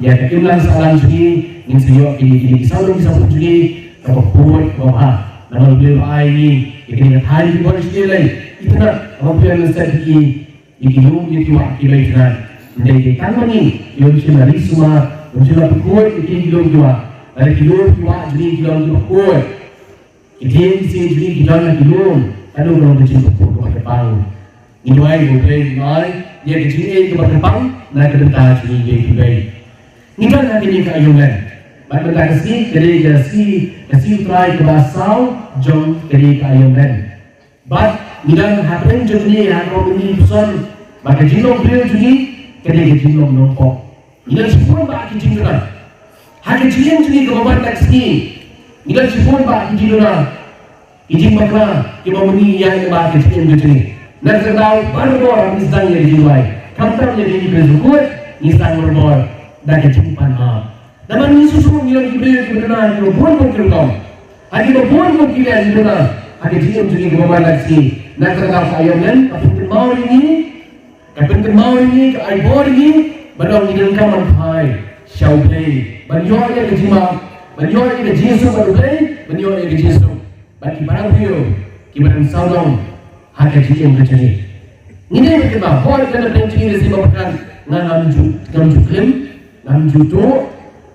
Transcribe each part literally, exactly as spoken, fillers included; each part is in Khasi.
ïa ka imlang sahlang jong ngi, ngin sa ïoh kine, kine ki sawdong ki sawdong jong ngi kaba khuid kaba bha. Namar U Blei u ai ïa ngi ïa kine ki thaiñ kiba bun shisha lei. Itynnad, haba phi ïoh lyndet ïa ki, ïa ki lum ïa ki wah kiba itynnad. Ym dei tang ma ngi kiba shim la ri sumar, kiba shim la pynkhuid ïa kine ki lum ki wah. Lada ki lum ki wah jong ngi ki long kiba khuid, ki dieng ki siej jong ngi ki don ha ki lum, kano ka long ka jingpynpur kaba kyrpang? Ngi duwai ba U Blei un ai ïa ka jingïeit kaba kyrpang na ka bynta jong ngi ïa U Blei. Ngi don ha kane ka aïom lent. Bad mynta ka sngi ka dei ka sngi, ka sngi U Trai kaba saw jong kane ka aïom lent. Bad Ngi don hapdeng jong ngi ha ka mini puson ba ka jinglong briew jong ngi ka dei ka jinglong nongpop. Ngi don shibun bah ki jingduna ha ka jingim jong ngi kaba man la ka sngi. Ngi don shibun bah ki jingduna, ki jingbakla kiba ma ngi ïa ïa ba ka jingim ka jong ngi. Na ka daw barabor ngi sdang ïa ka jingduwai, khamtam ïa ka jingduwai jong ngi, ngi sdang barabor da ka jingpan map. Namar ngi shu shu ngi long ki briew kiba duna ha kiba bun bun ki rukom, ha kiba bun bun ki liang ngi duna ha ka jingim jong ngi kaba man la ka sngi. Na ka daw ka aïom lem ka pynkynmaw ïa ngi, ka pynkynmaw ïa ngi, ka ai bor ïa ngi ba dang ngi donkam ban phai sha U Blei ban ïoh ïa ka jingmap, ban ïoh ïa ka jingsuk bad U Blei, ban ïoh ïa ka jingsuk bad ki para briew kiba dang sawdong ha ka jingim ka jong ngi. Ngi dei ban kynmaw, hooid, ka dei ban jingim ka jingim ba kan nga ngam ju, ngam ju klim, ngam ju tuh,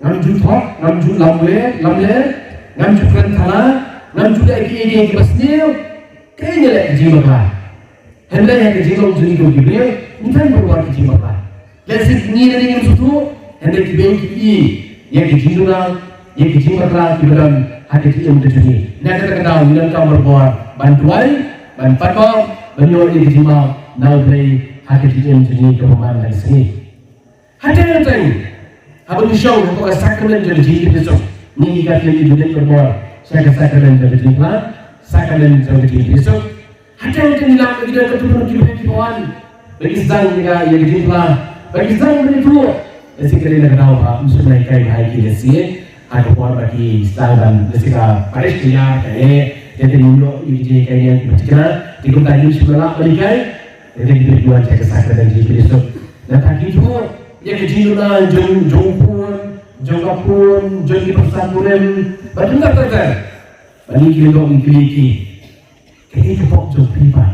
ngam ju thok, ngam ju lamler, lamler, ngam ju kren thala, ngam ju leh kiei kiei kiba sniew. Kaei nga leh ka jingbakla? Hynrei ha ka jinglong jong ngi kum ki briew ngi tang ban wad ka jingbakla. Lehse ngi lane ngim sngewthuh, hynrei kiba ki ïohi ïa ka jingduna, ïa ka jingbakla kiba don ha ka jingim ka jong ngi. Na kata ka daw ngi donkam barabor ban duwai, ban pan map, ban ïoh ïa ka jingmap na U Blei ha ka jingim jong ngi kaba man la ka sngi. Hynrei hynrei haba ngi shong hapoh ka sakramen jong ka jingïapringsuk, ngi, ngi katto ngi ju leit barabor sha ka sakramen jong ka jingpla, sakramen jong ka jingïapringsuk. Hynrei hynrei ngi lah ba ki don katto katne ki briew kiba wan ba ki sdang ïa ka, ïa ka jingpla, ba ki sdang ban ïathuh. Lehse ka dei na ka daw ba ym shym la hikai bha ïa ki, lehse ha ka por ba ki sdang ban, lehse ka parish ka ïar ka heh, te te ngi ïoh ïa ki jinghikai ïa ki ba thikna. Te kumta ngim shym la lah ban hikai. Te te ki briew ki wan sha ka sakramen jingïapringsuk. Nangta ki ïathuh ïa ka jingduna jong, jong u khun, jong ka khun, jong ki bynta kurim bad kumta ter ter. Bad ngi ki lyngdoh ngi kylli ki, kaei ka pop jong phi pat?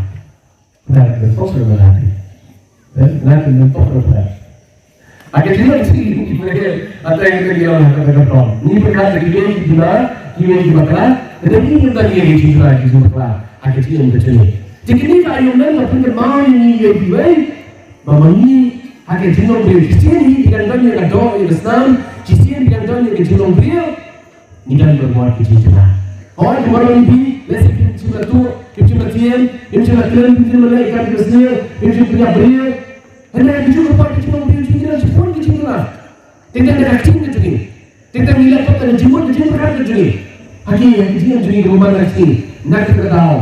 Pynban pop ruh ma phi. Eh, pynban pop ruh pynban. Ha ka jingduna jong ngi, ha ka jingduna jong ngi, ha ka jingduna jong ngi, ngi pyrkhat ba kiwei ki duna, kiwei ki bakla, hynrei ngi ngim don ïa ka jingduna, ki jingbakla ha ka jingim ka jong ngi. Te kane ka aïom lem ka pynkynmaw ïa ngi ïa kiwei ba ma ngi ha ka jinglong briew, shisien hi ki dang don ïa ka doh ïa ka snam, shisien ki dang don ïa ka jinglong briew. Ngi don barabor ki jingduna. Hooid, ki baroh ngi, lehse kim shym la tuh, kim shym la tieng, kim shym la kren, kim shym la leh ïa ka, kim shym la, kim shym la pynïap briew. Hynrei ha kajuh ka por ka jinglong briew jong ngi ki don shibun ki jingduna. Teng teng da ka ktien ka jong ngi, teng teng ngi leh pop da ka jingmut ka jingpyrkhat ka jong ngi. Ha ki, ha ki jingim jong ngi kaba man la ka sngi. Na kata ka daw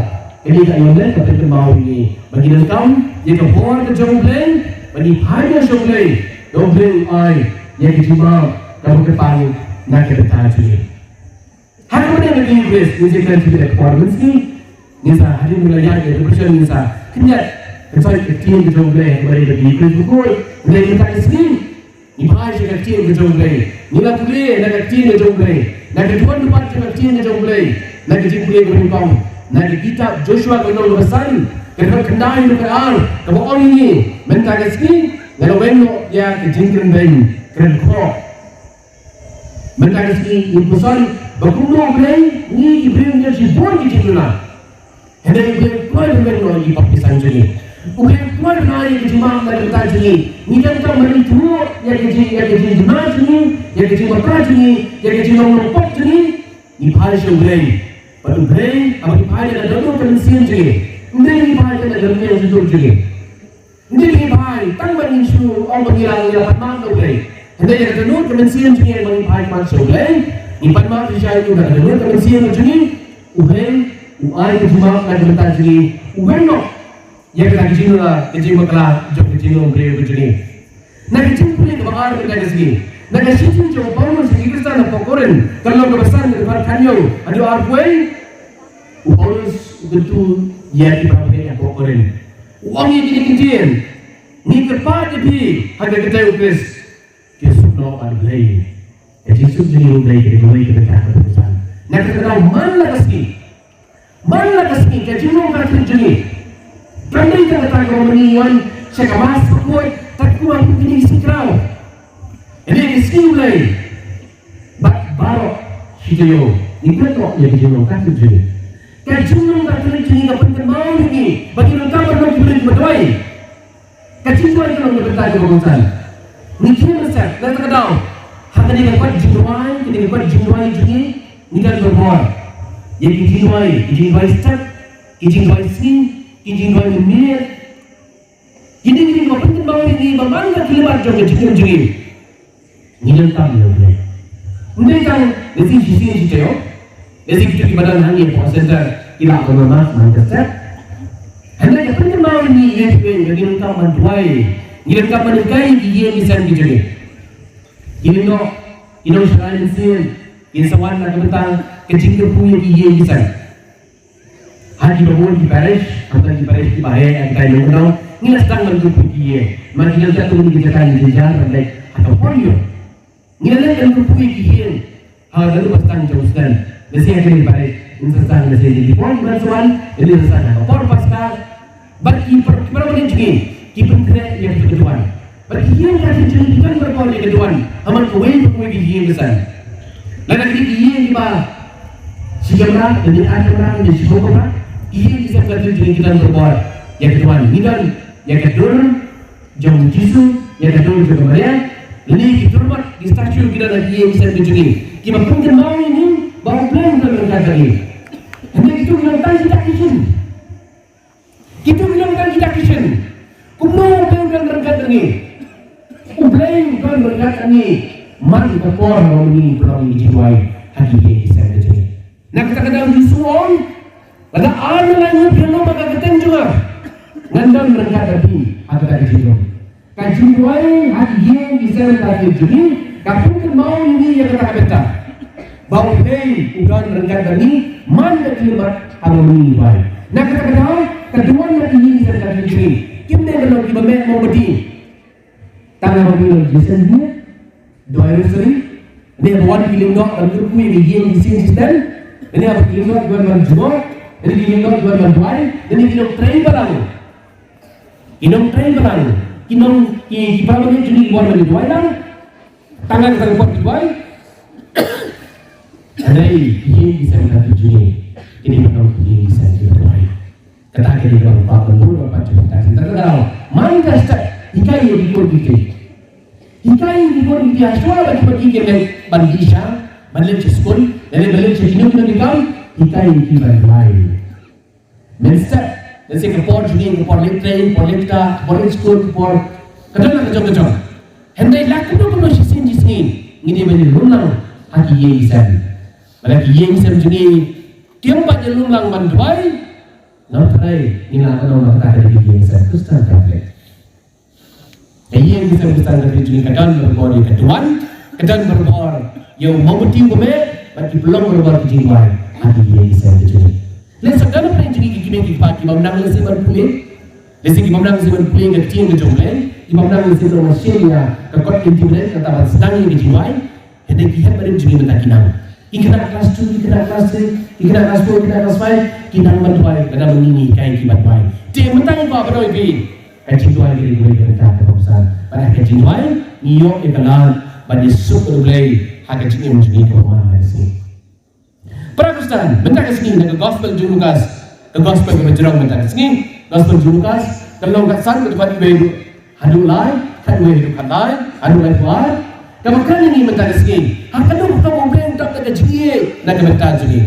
kane ka aïom lem ka pynkynmaw ïa ngi ba ngi donkam ïa ka bor ka jong U Blei, ba ngi phai sha U Blei, da U Blei u ai ïa ka jingmap kaba kyrpang na ka bynta jong ngi. Ha kaba ïadei bad ka Eucharist, ngin sa ïakren shi bynta ka por mynsngi. Ngin sa, hadien ba la ïaid ïa ka devotion, ngin sa khyndiat ka ktien ka jong U Blei ha kaba ïadei bad ka Eucharist bakhuid. Hynrei mynta ka sngi ngin phai sha ka ktien ka jong U Blei. Ngin ïa pule na ka ktien ka jong U Blei, na ka duwan dupat jong ka ktien ka jong U Blei, na ka jingpule kaba nyngkong na ka kitab Joshua ka lynnong kaba san, ka dkhot khyndai haduh khatar, kaba ong ïa ngi, mynta ka sngi nga la weng noh ïa ka jingkren beiñ kren khroh. Mynta ka sngi ngin puson ba kumno U Blei, ngi ki briew ngi don shibun ki jingduna. Hynrei U Blei u kloi ban weng noh ïa ki pop ki sang jong ngi. U Blei u kloi ban ai ïa ka jingmap na ka bynta jong ngi. Ngi donkam ban ithuh ïa ka jing, ïa ka jingduna jong ngi, ïa ka jingbakla jong ngi, ïa ka jinglong nongpop jong ngi. Ngi phai sha U Blei. Bad U Blei, haba ngi phai na ka dohnud ka mynsiem jong ngi, ym dei ngi phai na ka dohnud ka mynsiem jong ngi. Ngi dei ban phai tang ban ngin shu ong ba ngi la, ngi la pan map na U Blei. Hynrei ïa ka dohnud ka mynsiem jong ngi, ban ngin phai, phai sha U Blei, ngin pan map shisha ïa u na ka dohnud ka mynsiem jong ngi. U Blei u ai ka jingmap na ka bynta jong ngi, u weng noh ïa kata ka jingduna, ka jingbakla jong ka jinglong briew ka jong ngi. Na ka jingpule kaba ar mynta ka sngi, na ka shithi jong u Paulus sha ki Khristan hapoh Korinth, ka lynnong kaba san, ka dkhot khathynñiew haduh arphew wei, u Paulus u kyntu ïa ki para bangeit hapoh Korinth. U ong ïa kine ki ktien: Ngi kyrpad ïa phi ha ka kyrteng U Khrist, ki suk noh bad U Blei. Ka jingsuk jong ngi U Blei ka dei kawei ka bynta kaba kongsan. Na kata ka daw man la ka sngi, man la ka sngi ka jinglong Katholik jong ngi kam dei tang kata kaba ma ngi wan sha ka Mass bakhuid, kat kumba phi, kine ki sngi khraw, kine ki sngi U Blei. Bad baroh shi taïew ngi klet noh ïa ka jinglong Katholik jong ngi. Ka jinglong Katholik jong ngi ka pynkynmaw ïa ngi ba ngi donkam ban long ki briew kiba duwai. Ka jingduwai ka long ka bynta kaba kongsan. Ngi khlem step, na kata ka daw, ha kane ka kot jingduwai, kane ka kot jingduwai jong ngi, ngi don barabor ïa ki jingduwai, ki jingduwai step, ki jingduwai sngi, Ki jingduwai mynmiet. Kine ki dei kiba pynkynmaw ïa ngi ba man ka khyllipmat jong ka jingim jong ngi, ngi donkam ïa U Blei. Ym dei tang lehse shisien shi taïew, lehse kito kiba don hangne hapoh center ki lah ban wan mass man ka step. Hynrei ka pynkynmaw ïa ngi ïa ngi, ngi donkam ban duwai, ngi donkam ban hikai ïa ki ïing ki sem ki jong ngi. Ki lyngdoh, ki nongshakri mynsiem kin sa wan na ka bynta ka jingkyrkhu ïa ki ïing ki sem. Ha kiba bun ki parish, ha ki parish kiba heh, ha kitai nongkyndong, ngi la sdang ban kyrkhu ïa ki ïing. Ma ki nang jia tu ki jaka ki jia ban leit ha ka por ïoh. Ngi la leit ban kyrkhu ïa ki ïing. Ha ka ruh ba sdang jong sdang. Lehse ha ki parish, ngin sa sdang lehse ki por ban swan, ngin sa sdang ha ka por Paska. Bad ki para, ki para bangeit jong ngi ki pynkhreh ïa ka duwan. Bad ki ïing ka jong ngi ki don barabor ïa ka duwan ha man kawei pa kawei ki ïing ki sem. Lada ki ïing kiba shi kamra, lane ar kamra, lane shiphew kamra, ki ïing ki sem ka jong ngi ki don barabor ïa ka duwan. Ngi don ïa ka dur jong Jisu, ïa ka dur jong ka Maria, lane ki dur bad ki statue ki don ha ki ïing ki sem ka jong ngi kiba pynkynmaw ïa ngi ba U Blei u don ryngkat bad ngi. Hynrei kito ki long tang kita ki jin. Kito ki long tang kita ki jin. Kumno U Blei u don ryngkat bad ngi? U Blei u don ryngkat bad ngi man ka por ba ngi pynlong ïa ki jingduwai ha ki ïing ki sem ka jong ngi. Na kata ka daw U Jisu u ong, lada ar ne lai ngut phi ïalum ha ka kyrteng jong nga, ngan don ryngkat bad phi ha kata ka jinglum. Ka jingduwai ha ki ïing ki sem ka jong ngi ka pynkynmaw ïa ngi ïa kata ka bynta ba U Blei u don ryngkat bad ngi man ka jingmut haba ngi duwai. Na kata ka daw ka duwan ha ki ïing ki sem ka jong ngi kim dei ban long kiba meh mombati. Tang haba ngi long Christian hi, duwai rosary. Lane haba wan ki lyngdoh ban kyrkhu ïa ki ïing ki sem ki sem. Lane haba ki lyngdoh ki wan ban jngoh. Lane ki lyngdoh ki wan ban duwai. Lane ki nongtrei balang. Ki nongtrei balang, ki nong, ki, ki para bangeit jong ngi ki bor ban duwai lang. Tang ha kata ka por ki duwai. Hynrei ki ïing ki sem ka jong ngi ki dei ban long ki ïing ki sem ki duwai. Kata ka dei ka bor ba bun ba pat jong ka jingkyrkhu. Man ka step hikai ïa ki khun ki kti. Hikai ïa ki khun ki kti ha shuwa ba ki, ba ki leit ban dih sha, ban leit sha skul, lane ban leit sha kino kino ki kam, hikai ïa ki ban duwai. Mynstep, lehse ka por jong ngi, ka por leit trei, ka por leit ktah, ka por leit skul, ka por ka don la ka jong ka jong. Hynrei la kumno kumno shisien shisngi ngi dei ban ïalum lang ha ki ïing ki sem. Lada ki ïing ki sem jong ngi kim pat ïalum lang ban duwai, nangta ngi lah ban ong ba kata ka dei ka ïing ki sem Khristan Katholik. Ka ïing ki sem Khristan ka jong ngi ka don barabor ïa ka duwan, ka don barabor ïa u mombati uba meh, bad ki pynlong barabor ki jingduwai ha ki ïing ki sem ka jong ngi. Lehse don na pdeng jong ngi ki kmie ki kpa ki bym nang lehse ban pule. Lehse ki bym nang lehse ban pule ka ktien ka jong U Blei, ki bym nang lehse ban ong shim ïa ka kot Ktien U Blei, kata ban sdang ïa ka jingduwai. Hynrei ki hep barim jong ngi mynta ki nang. Ki khynnah klas two, ki khynnah klas three, ki khynnah klas four, ki khynnah klas five, ki nang ban duwai, lada ma ngi ngi hikai ki ban duwai. Te mynta ngi kwah ban ong ïa phi, ka jingduwai ka dei kawei ka bynta kaba bha. Bad ha ka jingduwai ngi ïoh ïa ka lad ban ïasuk bad U Blei ha ka jingim jong ngi kaba man la ka sngi. Para Khristan, mynta ka sngi na ka gospel jong u Lukas, ka gospel kaba jrong mynta ka sngi, gospel jong u Lukas, ka lynnong khatsan, ka dkhot wei haduh, haduh lai, khatwei haduh khatlai, haduh laiphew ar. Kaba kren ïa ngi mynta ka sngi ha kano kaba U Blei u dap da ka jingïeit na ka bynta jong ngi.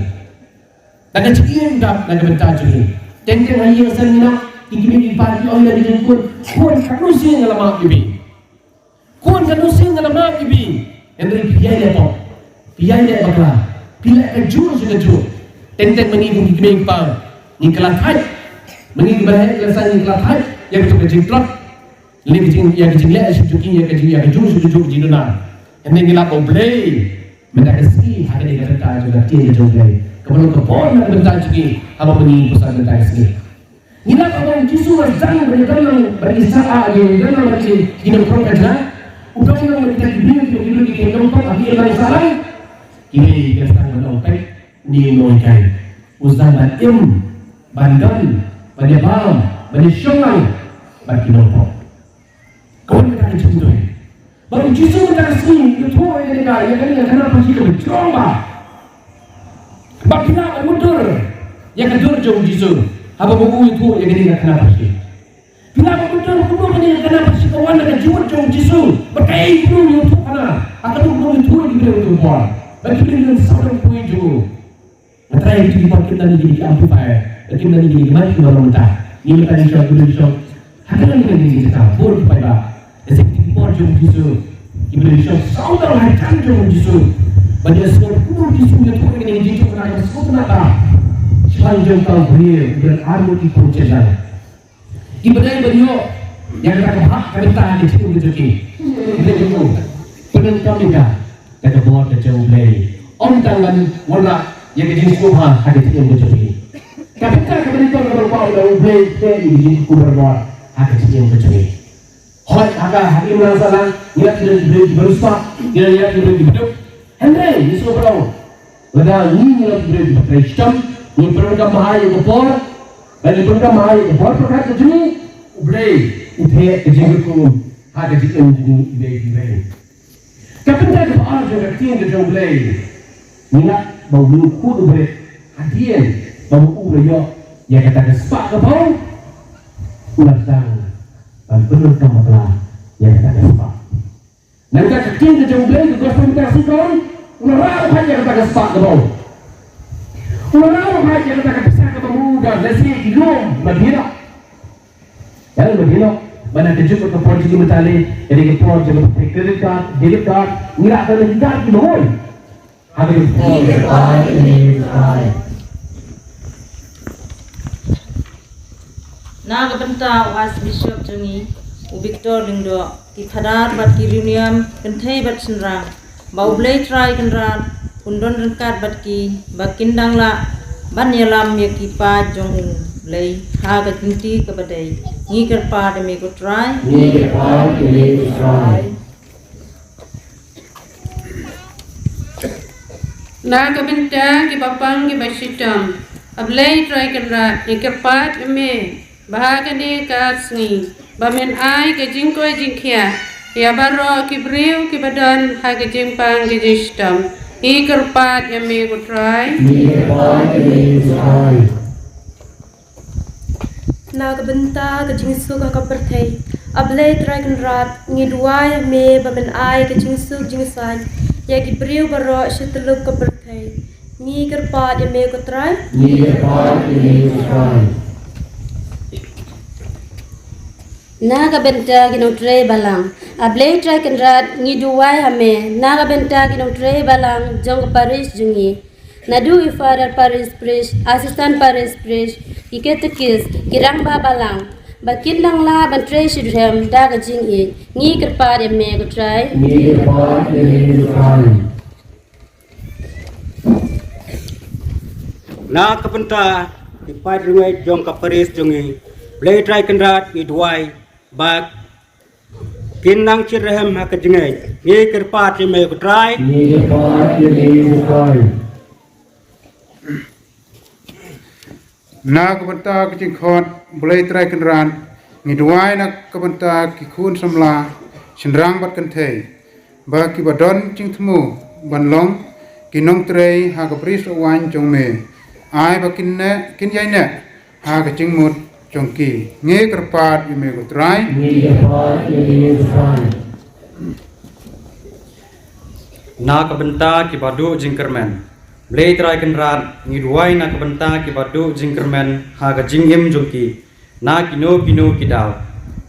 Da ka jingïeit u dap na ka bynta jong ngi. Teng teng ha ïing ha sem ngi noh, ki kmie ki kpa ki ong ïa ki jingkut, khun, katno sien nga la map ïa phi. Khun, katno sien nga la map ïa phi. Hynrei phi ïaid leh pop, phi ïaid leh bakla, phi leh kajuh sha kajuh. Teng teng ma ngi kum ki kmie ki kpa ngi kylla thait. Ma ngi kiba heh kiba sai ngi kylla thait ïa kajuh ka jingtlot. Leh ka jing, ïa ka jingleh sha kajuh, ïa ka jing, ïa kajuh sha kajuh ka jingduna. Hynrei ngi lap U Blei mynta ka sngi ha kane ka bynta jong ka ktien ka jong U Blei kaba long ka bor na ka bynta jong ngi haba ma ngi pyrshang mynta ka sngi. Ngi lap haba u Jisu u la sdang ban ïadon lang bad ki syllak, ïadon lang bad ki, ki nongkhrong khajna. U don lang bad kita ki briew, kita ki briew ki nongkhrong, ha ki im lang sahlang. Kiwei ki la sdang ban ong, peit, une u nonghikai u sdang ban im, ban don, ban ïabam, ban ïashong lang bad ki nongpop. Ka wan kata ka jingduwai. Bad u Jisu mynta ka sngi u ïathuh ïa kane ka, ïa kane ka khana pharshi kaba jrong bha. Bad phi lah ban mutdur ïa ka dur jong u Jisu haba ma u ïathuh ïa kane ka khana pharshi. Phi lah ban mutdur kumno kane ka khana pharshi ka wan na ka jingmut jong u Jisu. Bad kaei kumno u ïathuh khana, ha kano kumno u ïathuh ïa ki briew ha kata ka por. Bad ki briew ki don sawdong poi jong u. Nga trai ïa ki briew kim don ïa kine ki amplifier, kim don ïa kine ki mic kiba long mynta. Ngi mynta ngi shong, ngi shong. Hadien ngi ngi ngi ta bor ki paidbah. Ese ki por jong Jisu. Ngi mynta ngi shong saw ta hai tan jong Jisu. Ba ngi sngewthuh Jisu ngi thuh ngi ngi jingthoh na ka sngewthuh na ta. Shan jong ta briew, briew armut ki por chedan. Ki bynta ba ïoh ïa kata ka bhah ka bynta ka jingim ka jong ki. Ki bynta jong u. Pyndonkam ïa ka, ka bor ka jong U Blei. Ym tang ban wanrah ïa ka jingsngewbha ha ka jingim ka jong ki. Ka bynta ka bynta ka bynta ba U Blei te ïa ka jingkhublei bor ha ka jingim ka jong ki. Hooid, ha ka, ha ka imlang sahlang, ngi la ki briew ki ba riewspah, ngi la ki briew ki ba duk. Hynrei ngi sngewbha lada ngi, ngi la ki briew ki ba trei shitom, ngi pyndonkam bha ïa ka por, ba ngi pyndonkam bha ïa ka bor pyrkhat ka jong ngi, U Blei u theh ka jingkyrkhu ha ka jingim jong ngi iwei pa iwei. Ka bynta kaba ar jong ka ktien ka jong U Blei, ngi lah ba u khuid U Blei hadien ba u la ïoh ïa kata ka spah ka bor, u la sdang ban pyndonkam bha ïa kata ka spah. Nangta ka ktien ka jong U Blei, ka gospel mynta ka sngi, u la rah ruh ïa kata ka spah kaba u, u la rah ruh ïa kata ka pisa kaba u da lehse ki lum ba dei noh. Ïa, ba dei noh. Ba na ka juk ka por jong ki mynta lei, ka dei ka por jong ka credit card, debit card, ngi rah ka card ki ba ngoi. Ha ka dei ka por. Na ka bynta u Archbishop jong ngi, u Victor Lyngdoh, ki phadar bad ki riewniam kynthei bad shynrang, ba U Blei Trai Kynrad un don ryngkat bad ki, ba kin dang lah ban ïalam ïa ki paid jong U Blei ha ka jingkti kaba dei. Ngi kyrpad ïa me ko Trai. Ngi kyrpad ïa me ko Trai. Na ka bynta ki bapang ki bashitom, A Blei Trai Kynrad, ngi kyrpad ïa me ba ha kane ka sngi ba men ai ka jingkoit jingkhiah ïa baroh ki briew ki ba don ha ka jingpang ka jingshitom. Ngi kyrpad ïa me ko Trai. Ngi kyrpad ïa me ko Trai. Na ka bynta ka jingsuk ha ka pyrthei, A Blei Trai Kynrad, ngi duwai ïa me ba men ai ka jingsuk jingsaiñ ïa ki briew baroh shi tyllup ka pyrthei. Ngi kyrpad ïa me ko Trai. Ngi kyrpad ïa me ko Trai. Na ka bynta ki nongtrei balang, A Blei Trai Kynrad, ngi duwai ha me na ka bynta ki nongtrei balang jong ka parish jong ngi. Naduh i Father Parish Priest, Assistant Parish Priest, ki Katekist, ki rangbah balang, ba kin dang lah ban trei shitrhem da ka jingïeit. Ngi kyrpad ïa me ko Trai. Ngi kyrpad ïa me ko Trai. Na ka bynta ki paid rngeit jong ka parish jong ngi, Blei Trai Kynrad, ngi duwai ba kin nang shitrhem ha ka jingngeit. Ngi kyrpad ïa me ko Trai. Ngi kyrpad ïa me ko Trai. Na ka bynta ka jingkhot, Blei Trai Kynrad, ngi duwai na ka bynta ki khun samla, shynrang bad kynthei, ba ki ba don jingthmu ban long ki nongtrei ha ka parish jong me. Ai ba kin neh, kin ïai neh ha ka jingmut jong ki. Ngi kyrpad ïa me ko Trai. Ngi kyrpad ïa me ko Trai. Na ka bynta ki ba duh jingkyrmen, Blei Trai Kynrad, ngi duwai na ka bynta ki ba duh jingkyrmen ha ka jingim jong ki, na kino kino ki daw.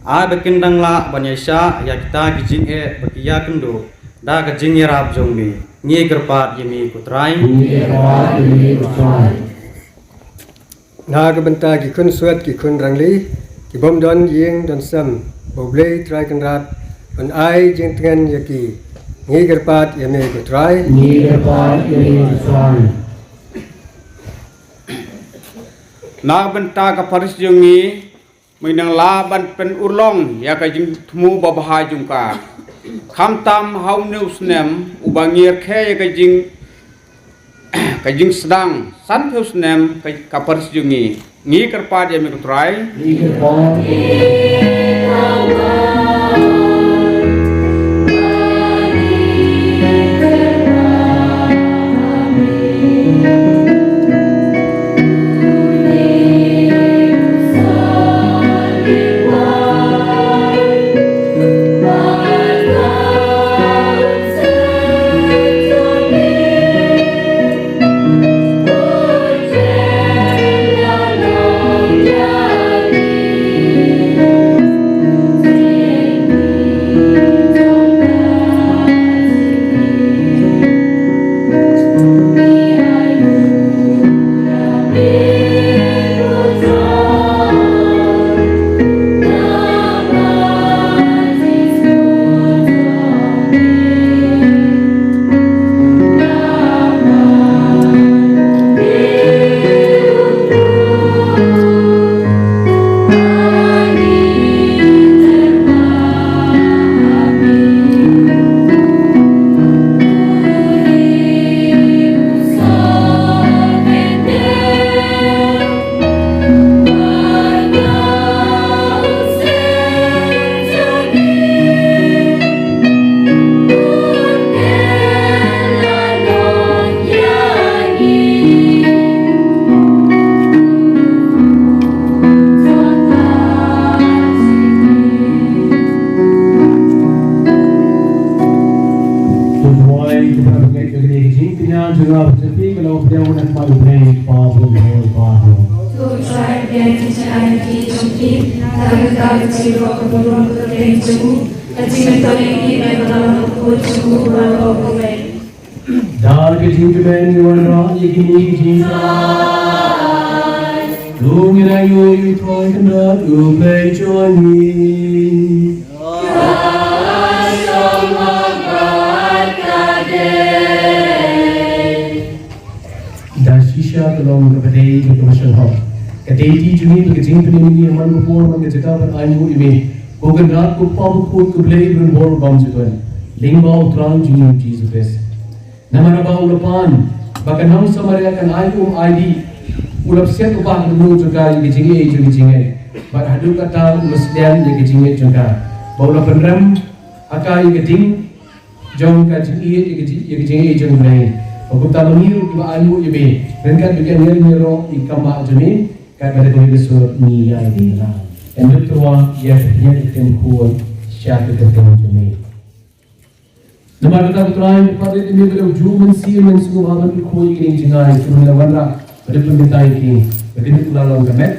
Ai ba kin dang lah ban ïaishah ïa kita ki jingeh ba ki ïakynduh da ka jingïarap jong me. Ngi kyrpad ïa me ko Trai. Ngi kyrpad ïa me ko Trai. Na ka bynta ki khun suad ki khun rangli, ki bym don ïing don sem, ba U Blei Trai Kynrad un ai jingtngen ïa ki. Ngi kyrpad ïa me ko Trai. Ngi kyrpad ïa me ko Trai. Na ka bynta ka parish jong ngi, me nang lah ban pynurlong ïa ka jingthmu babha jong ka. Khamtam ha une u snem uba ngi rkhie ïa ka jing, ka jingsdang sanphew snem ka, ka parish jong ngi. Ngi kyrpad ïa me ko Trai. Ngi kyrpad. Ka jingmyntoi ïa ngi, ba la lam ka khuid jong u baroh kawei. Da ka jingkmen ngi wanrah ïa kine ki jingkmen. To ngin ïa ïohi ïa u Trai Kynrad U Blei jong ngi. Da shisha ka long kaba dei kaba shyrkhei. Ka dei jong ngi ka jingpynim ïa me man ka por man ka jaka ban ainguh ïa me, ko Kynrad ko Kpa bakhuid ko Blei ba rim bor bymjukut, lyngba u Trai jong ngi u Jisu Khrist. Namar ba u la pan ba ka nong Samaria kan ai um ai dih, u la psiat u Kpa ha ka dohnud jong ka ïa ka jingïeit jong ka jingngeit, bad haduh katta u la sdang ïa ka jingngeit jong ka, ba u la pynrem ha ka ïa ka ding jong ka jingïeit, ïa ka jing, ïa ka jingïeit jong U Blei. Ba kumta ma ngi ruh kiba ainguh ïa me, ryngkat bad ki angel ngi ïaroh ïa ka kam bah jong me, katba da kawei ka sur ngi ïa ïa me. Em dei tyrwa ïa ka jingïeit ka jingkhuid sha ka kyrteng jong me. Namar kata ko Trai, ngi pat rit ïa me ba da u juh mynsiem mynsngew ba ban khuid ïa kine ki jingai, kumne la wanrah ba da pynbynta ïa ki, ba kine ki la long ka met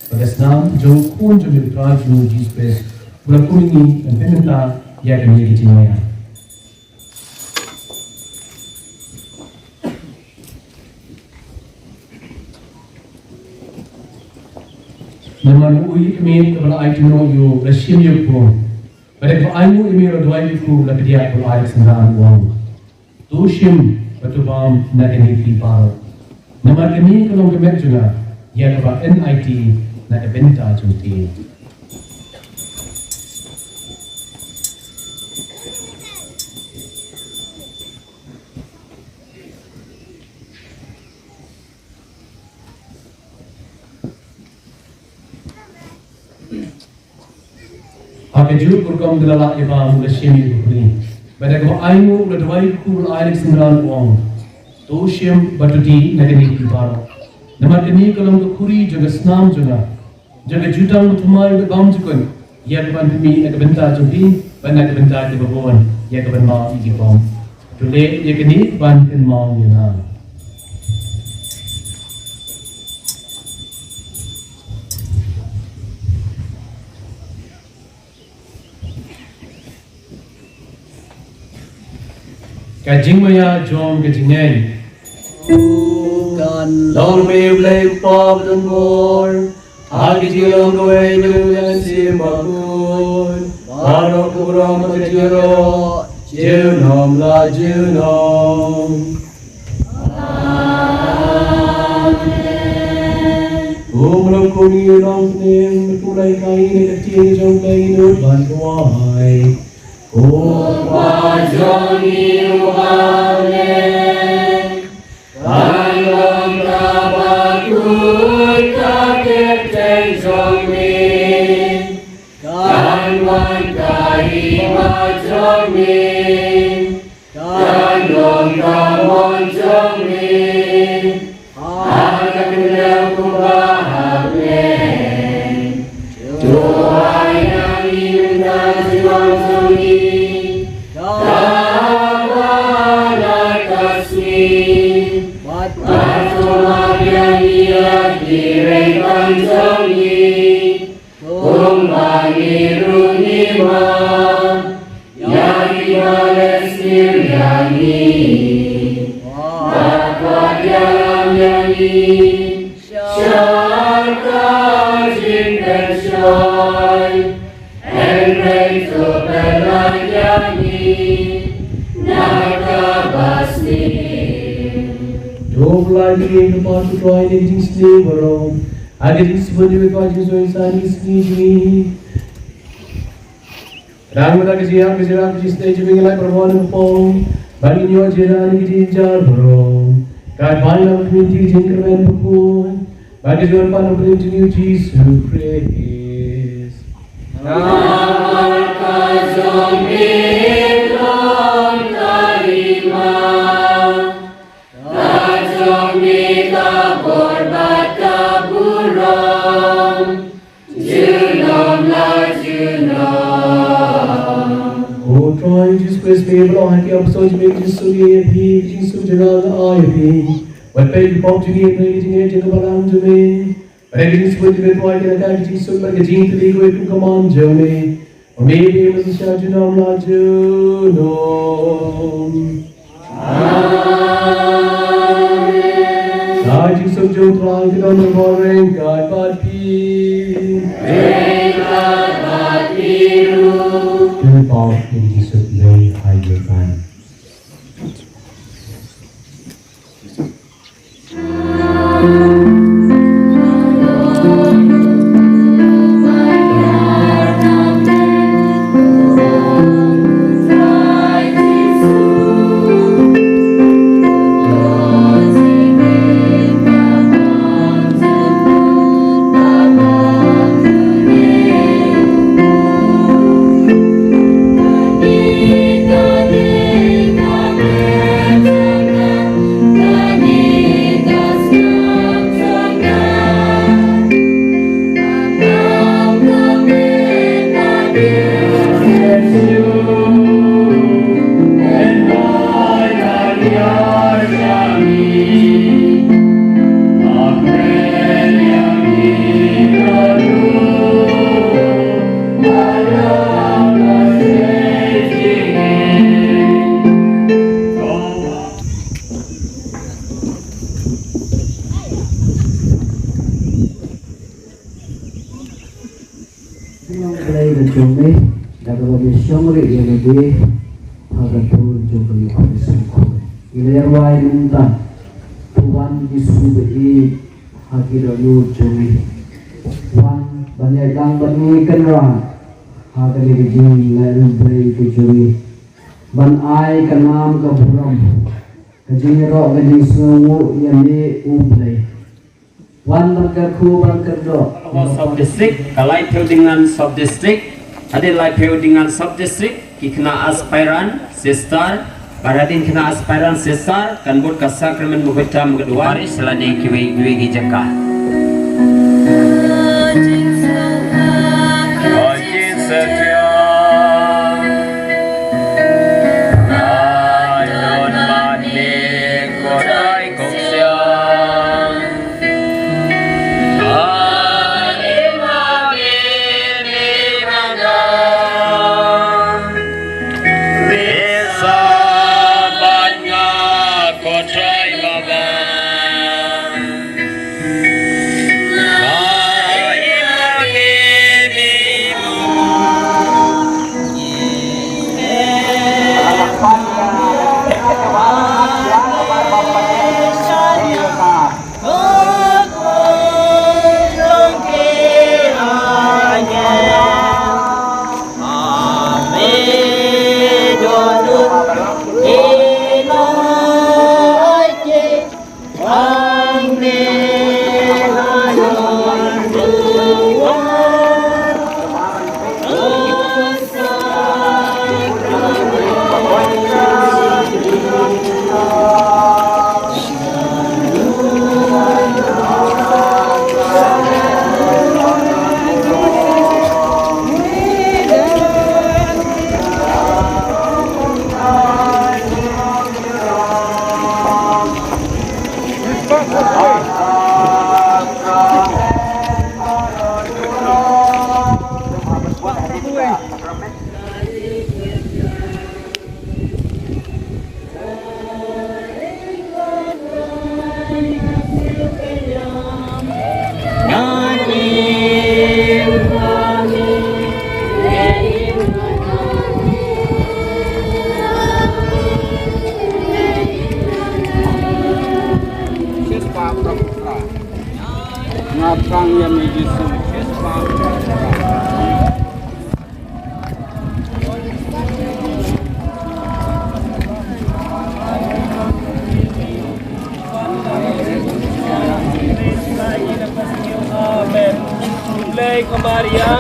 bad ka snam jong u Khun jong me u Trai jong ngi u Jisu Khrist, uba la kum ïa ngi ban pynbynta ïa kine ki jingmaya. Namar u ïeit ka miet kaba la aiti noh ïa u, la shim ïa u. Bad da kaba ainguh ïa me u la duwai ïa u, la pdiang u, la ai synran u ong: To shim bad to bam na kane ka kti baroh. Namar kane ka long ka met jong nga, ïa kaba yn aiti na ka bynta jong phi. Ha kajuh ka rukom ka la lah ïa u bam, u la shim ïa u khuri. Bad da kaba ainguh u la duwai ïa u, u la ai synran u ong: To shim bad to dih na kane ka kti baroh. Namar kane ka long ka khuri jong ka snam jong nga, jong ka jutang bathymmai bad bymjukut, ïa kaban pynmih na ka bynta jong phi bad na ka bynta kiba bun, ïa kaban map ïa ki bym. To leh ïa kane ban kynmaw ïa nga. Ka jingmaïa jong ka jingngeit. Kan long me Blei Kpa badonbor, ha ka jinglong kawei jong U Mynsiem Bakhuid, baroh ka burom bad ka jingïaroh junom la junom. Amen. Ko Mrad Khun ngi nongpynim, to pynlait ïa ngi na ka ktien jong ka ïing ban duwai. Ko Kpa jong ngi uba ha bneng, kan long kaba khuid ka kyrteng jong me. Kan wan ka hima jong me. Kan long ka mon jong me ha ka khyndew kumba ha bneng. To ai ïa ngi mynta ka jinglong jong ngi kaba ha ka sngi. Bad to map ïa ngi ïa ki ryngkang jong ngi, kumba ngi ruh ngi map ïa kiba leh sniew ïa ngi. Bad wat ïalam ïa ngi sha ka jingpynshoi, hynrei to pynlait ïa ngi na kaba sniew. To pynlait ïa ngi, ko Kpa, to ai ïa ngi ka jingsniew baroh, ha ka jingsbun jong ka jingsngewsih jong ngi. Dang mynta ka jingïap ka jingïap ka jingsniew jong ngi, ngi lait baroh na ka pong, ban ïoh jingïap na ka jingjynjar baroh. Ka ban ïa ngi ka jingkyrmen bakhuid, ba ka jingwan pat na ka jingpynim jong ngi u Jisu Khrist. Namar ka jong me long ka hima, ka jong me ka bor bad ka burom, junom la junom. Ko Trai Jisu Khrist, me ba la ong ha ki apostol jong me, ka jingsuk ïa phi, ka jingsuk jong nga nga ai ïa phi. Wat peit ki pop jong ngi, hynrei ka jingngeit jong ka balang jong me. Ba dei ka jingsngewbha jong me, ba dei ka jingtylli kawei kum ka mon jong me. Ba me dei Messiah junom la junom. Amen. Ka jingsuk jong U Trai ka don ryngkat bad phi. Ryngkat bad phi ruh. Pynpaw ïa ka jingsuk jong U Trai. Ngi ong Blei ka jong me, da kaba me shong ri ïa lade ha ka dur jong ka ïing Khrist. Ngi la ïa rwai mynta, to wan Jisu ba ïeit ha ki dohnud jong me. Wan ban ïaid lang bad ngi, Kynrad, ha kane ka jingleh Blei ka jong me. Ban ai ka nam ka burom, ka jingïaroh, ka jingsngewnguh ïa me U Blei. Wan ban kyrkhu ban kyrdoh. Sub district, ka laiphew dyngan sub district, hadien laiphew dyngan sub district, ki khynnah aspirant sister, bad hadien khynnah aspirant sister, kan bud ka sakramen bakhuid tam ka duwan. Parish lane kiwei kiwei ki jaka. Nga pang ïa me Jisu. Amen. Blei ka Maria.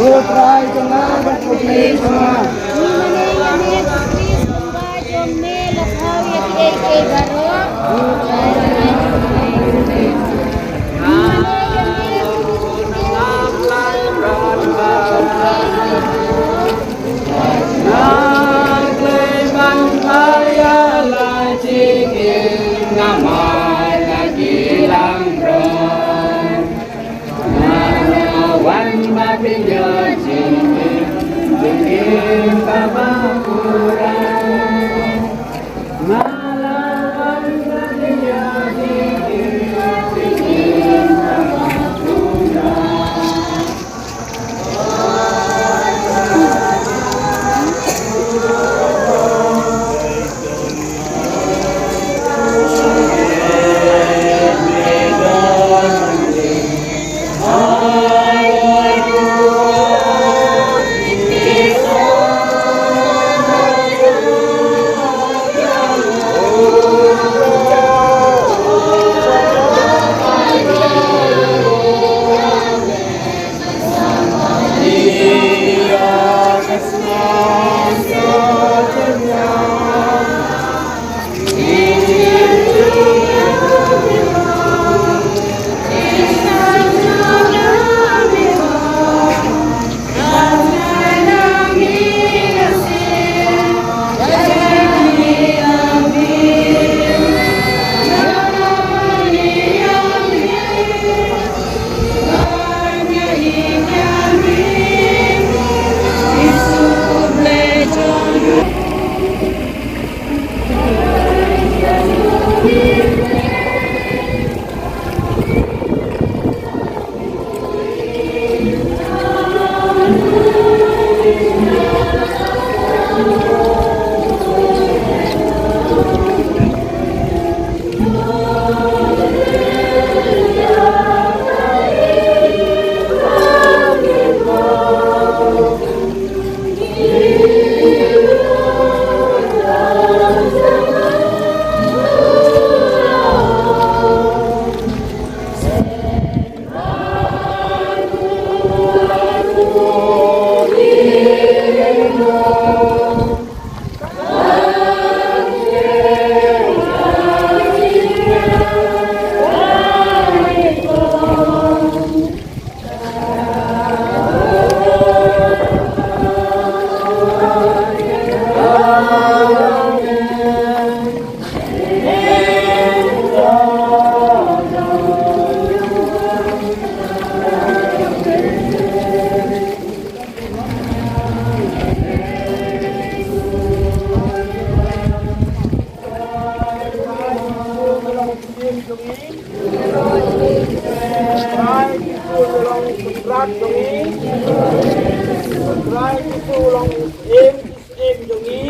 Ko Trai jong nga bad ko Blei jong nga. Ngi mane ïa me ko Khrist, kumba jong me la thaw ïa kiei kiei baroh. Trai Jisu u long u Kynrad jong ngi. Trai Jisu u long u Syiem ki syiem jong ngi.